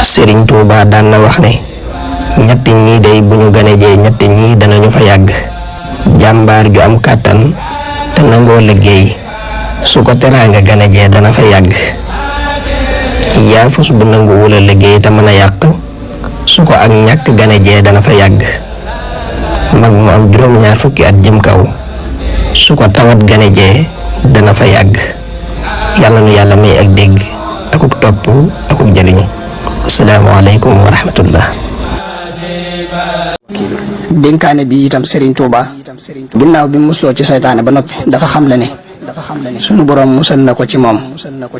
Serigne Touba daan na wax ne ñetti ñii day bu ñu gane jee ñetti ñii danañu fa yàgg. jàmbaar ju am kàttan te nangoo liggéey su ko teraanga gane jee dana fa yàgg. yaafus bu nangu wula liggéey te mën a yàq su ko ak ñàkk gane jee dana fa yàgg. mag mu am juróom-ñaar fukki at jëm kaw su ko tawat gane jee dana fa yàgg. yàlla nu yàlla may ak dégg akuk topp akuk jëriñu. asalaamaaleykum wa rahmatullah. dénkaane bi itam Serigne Touba ginnaaw bi musloo ci saytaane ba noppi dafa xam le ne sunu borom musal na ko ci moom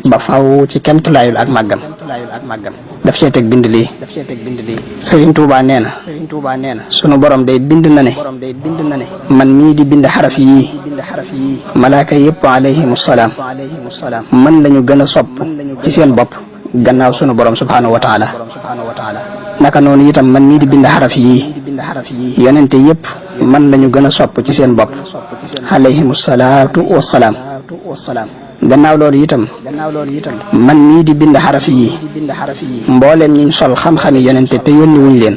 ba faw ci kemtulaayul ak màggam daf cee teg bind lii Serigne Touba nee na sunu borom day bind na ne man mii di bind xaraf yii malaaka yëpp alayhimu salaam man lañu gën a sopp ci seen bopp gannaaw sunu borom subhanahu wa taala naka noonu itam man mii di bind xaraf yii yonente yëpp man lañu gën a sopp ci seen bopp alayhimu salaatu wassalaam gannaaw loolu itam man mii di bind xaraf yii mbooleem ñiñ sol xam-xami yonente te yónni wuñ leen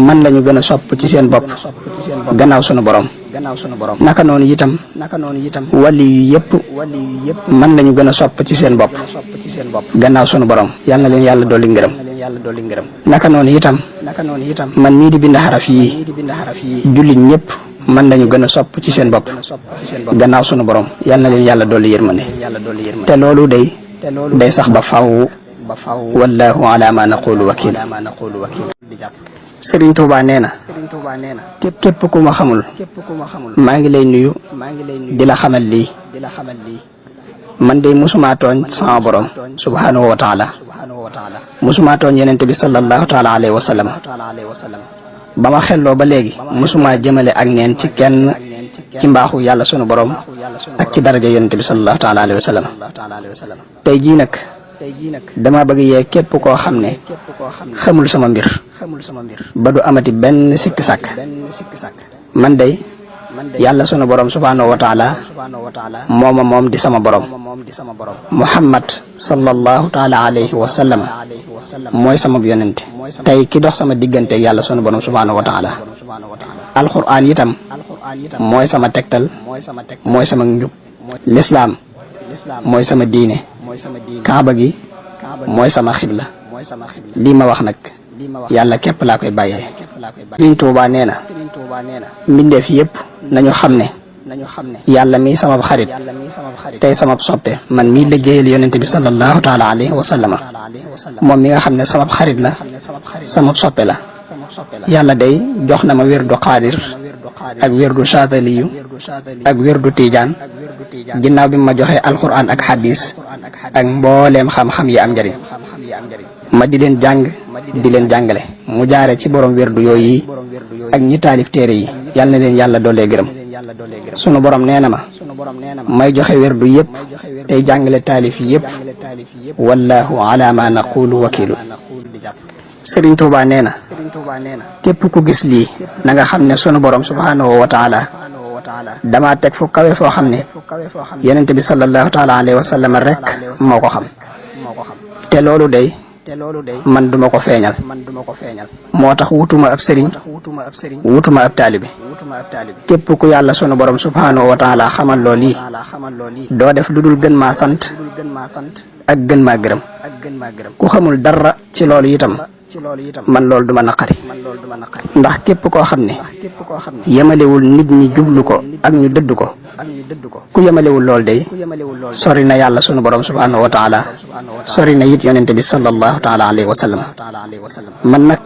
man lañu gën a sopp ci seen bopp gannaaw sunu borom naka noonu itam wali yu yëpp man lañu gën a sopp ci seen bopp gannaaw sunu borom yal na leen yàlla dolli ngërëm naka noonu itam man mii di bind xaraf yii jullit ñëpp man lañu gën a sopp ci seen bopp gannaaw sunu borom yal na leen yàlla dolli yërmande te loolu day sax ba faw wallahu ala ma naqulu wakil. Serigne Touba nee na képp ku ma xamul maa ngi lay nuyu di la xamal lii man de musuma tooñ sama borom subhanahu wa taala musuma tooñ yonente bi sallallahu taala alayhi wa sallam ba ma xelloo ba léegi musuma jëmale ak neen ci kenn ci mbaaxu yàlla sunu borom ak ci daraja yonente bi sallallahu taala alayhi wa sallam tey jii nag dama bëgg yee képp koo xam ne xamul sama mbir ba du amati benn sikki sàkk man day yàlla sunu borom subhanahu wa taala mooma moom di sama borom Muhammad sallallahu taala alayhi wa sallam mooy sama yonente tey ki dox sama diggante yàlla sunu borom subhanahu wa taala alquran itam mooy sama tegtal mooy sama njub lislaam mooy sama diine kaaba gi mooy sama xibla lii ma wax nag yàlla képp laa koy bàyyee. Serigne Touba nee na mbindeef yëpp nañu xam ne yàlla mi sama xarit tey sama soppe man mii liggéeyal yonente bi sallallahu taala alayhi wa sallam moom mi nga xam ne sama xarit la sama soppe la yàlla day jox na ma wérdu xaadir ak wérdu saataliyu ak wérdu tiijaan ginnaaw bi ma joxe alquran ak hadis ak mbooleem xam-xam yi am njëriñ ma di leen jàng di leen jàngale mu jaare ci borom wérdu yooyu ak ñi taalif téere yi yal na leen yàlla doolee gërëm sunu borom nee na ma may joxe wérdu yëpp tey jàngale taalif yëpp wallahu ala ma naqulu wakilu. Serigne Touba nee na képp ku gis lii na nga xam ne sunu borom subhanahu wa taala dama teg fu kawe foo xam ne yonente bi sallallahu taala alayhi wa sallam rek moo ko xam te loolu day man duma ko feeñal moo tax wutuma ab sëriñ wutuma ab taalibe képp ku yàlla sunu borom subhanahu wa taala xamal loo lii doo def lu dul gën maa sant ak gën maa gërëm ku xamul dara ci loolu itam man loolu duma naqari ndax képp koo xam ne yemalewul nit ñi jublu ko ak ñu dëdd ko ku yemalewul lool day sori na yàlla sunu borom subhanahu wa taala sori na it yonente bi sallallahu taala alayhi wa sallam man nag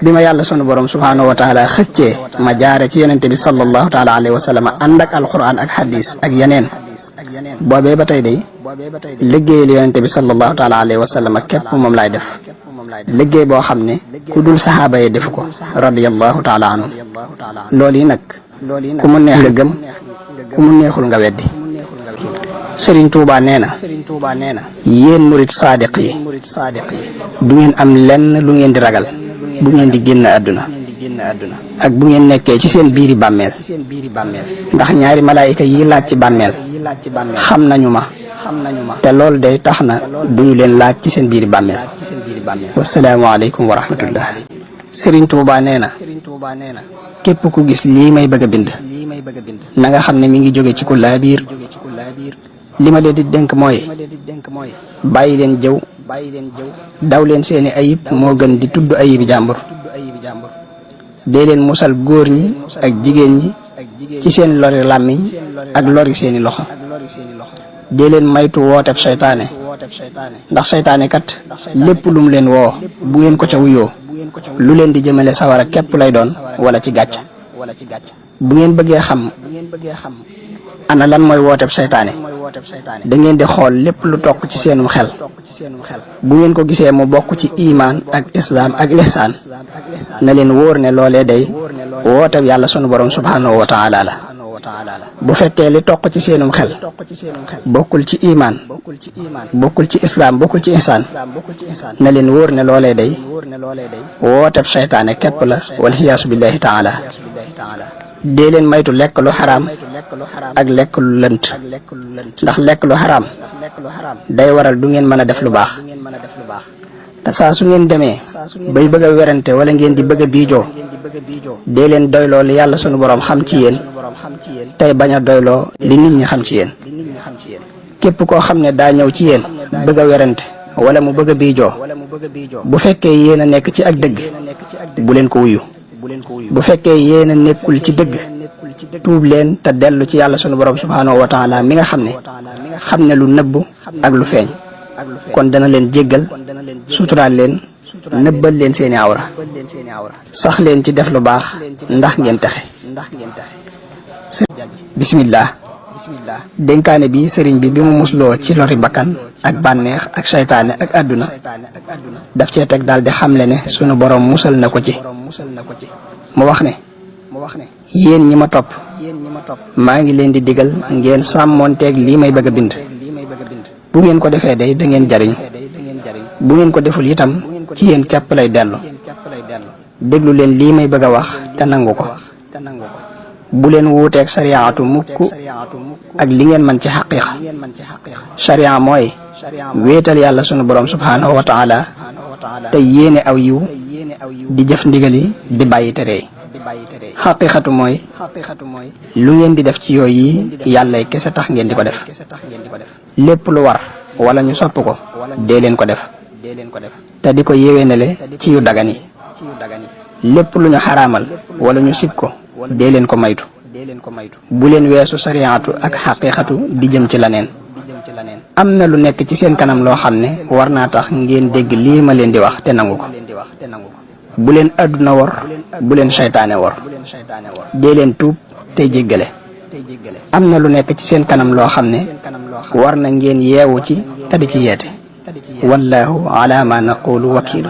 bi ma yàlla sunu borom subhanahu wa taala xëccee ma jaare ci yonente bi sallallahu taala alayhi wa sallam ànd ak alquran ak hadis ak yeneen boobee ba tey day liggéeyal yonente bi sallallahu taala alayhi wa sallam képp moom laay def liggéey boo xam ne ku dul saxaaba yi def ko radiyallahu taala anhu loolu yi nag ku mu neex nga gëm ku mu neexul nga weddi. Serigne Touba nee na yéen murit saadiq yi du ngeen am lenn lu ngeen di ragal bu ngeen di génn àdduna ak bu ngeen nekkee ci seen biiri bàmmeel ndax ñaari malaayika yi laaj ci bàmmeel xam nañu ma te loolu day tax na duñu leen laaj ci seen biir bàmmeel. wasalaamu aleykum wa rahmatullah. Sëriñ Tuubaa nee na képp ku gis lii may bëgg a bind na nga xam ne mi ngi jóge ci ku laabiir. li ma leen di dénk mooy bàyyi leen jëw daw leen seeni ayib moo gën di tudd ayibi jàmbur. dee leen musal góor ñi ak jigéen ñi ci seen lori làmmiñ ak lori seeni loxo. dee leen maytu wooteb seytaane ndax seytaane kat lépp lu mu leen woo bu ngeen ko ca wuyoo lu leen di jëmale sawara képp lay doon wala ci gàcc. bu ngeen bëggee xam ana lan mooy wooteb seytaane da ngeen di xool lépp lu toq ci seenum xel bu ngeen ko gisee mu bokk ci imaan ak islaam ak lihsaan na leen wóor ne loolee day wooteb yàlla sunu borom subhanahu wa taala la. bu fekkee li toq ci seenum xel bokkul ci imaan bokkul ci islaam bokkul ci ihsaan na leen wóor ne loolee day wooteb seytaane képp la wal xiyaasu billahi taala. dee leen maytu lekk lu xaraam ak lekk lu lënt ndax lekk lu xaraam day waral du ngeen mën a def lu baax. te saa su ngeen demee bay bëgg a werante wala ngeen di bëgg a biijoo dee leen doyloo li yàlla sunu borom xam ci yéen tey bañ a doyloo li nit ñi xam ci yéen. képp koo xam ne daa ñëw ci yéen bëgg a werante wala mu bëgg a biijoo bu fekkee yéen a nekk ci ak dëgg bu leen ko wuyu. bu fekkee yéen a nekkul ci dëgg tuub leen te dellu ci yàlla sunu borom subhanahu wa taala mi nga xam ne lu nëbb ak lu feeñ kon dana leen jéggal suturaal leen nëbbal leen seeni awra sax leen ci def lu baax ndax ngeen texe. bismillah. dénkaane bi sëriñ bi mu musloo ci lori bakkan ak bànneex ak saytaane ak àdduna daf cee teg daal di xamle ne sunu borom musal na ko ci. mu wax ne yéen ñi ma topp maa ngi leen di digal ngeen sàmmoonteeg lii may bëgg a bind. bu ngeen ko defee day da ngeen jariñ bu ngeen ko deful itam ci yéen képp lay dellu. déglu leen lii may bëgg a wax te nangu ko. bu leen wuuteeg sariyaatu mukk ak li ngeen man ci xaqiiqa. sariya mooy wéetal yàlla sunu borom subhanahu wa taala te yéene aw yiw di jëf ndigal yi di bàyyi tere yi. xaqiiqatu mooy lu ngeen di def ci yooyu yi yàlla kese tax ngeen di ko def. lépp lu war wala ñu sopp ko dee leen ko def te di ko yéwénale ci yu dagan yi. lépp lu ñu xaraamal wala ñu sib ko dee leen ko maytu. bu leen weesu sariyaatu ak xaqiiqatu di jëm ci laneen. am na lu nekk ci seen kanam loo xam ne war naa tax ngeen dégg lii ma leen di wax te nangu ko. bu leen àdduna wor bu leen seytaane wor dee leen tuub tey jéggale. am na lu nekk ci seen kanam loo xam ne war na ngeen yeewu ci te di ci yeete. wallahu ala ma naqulu wakiilu.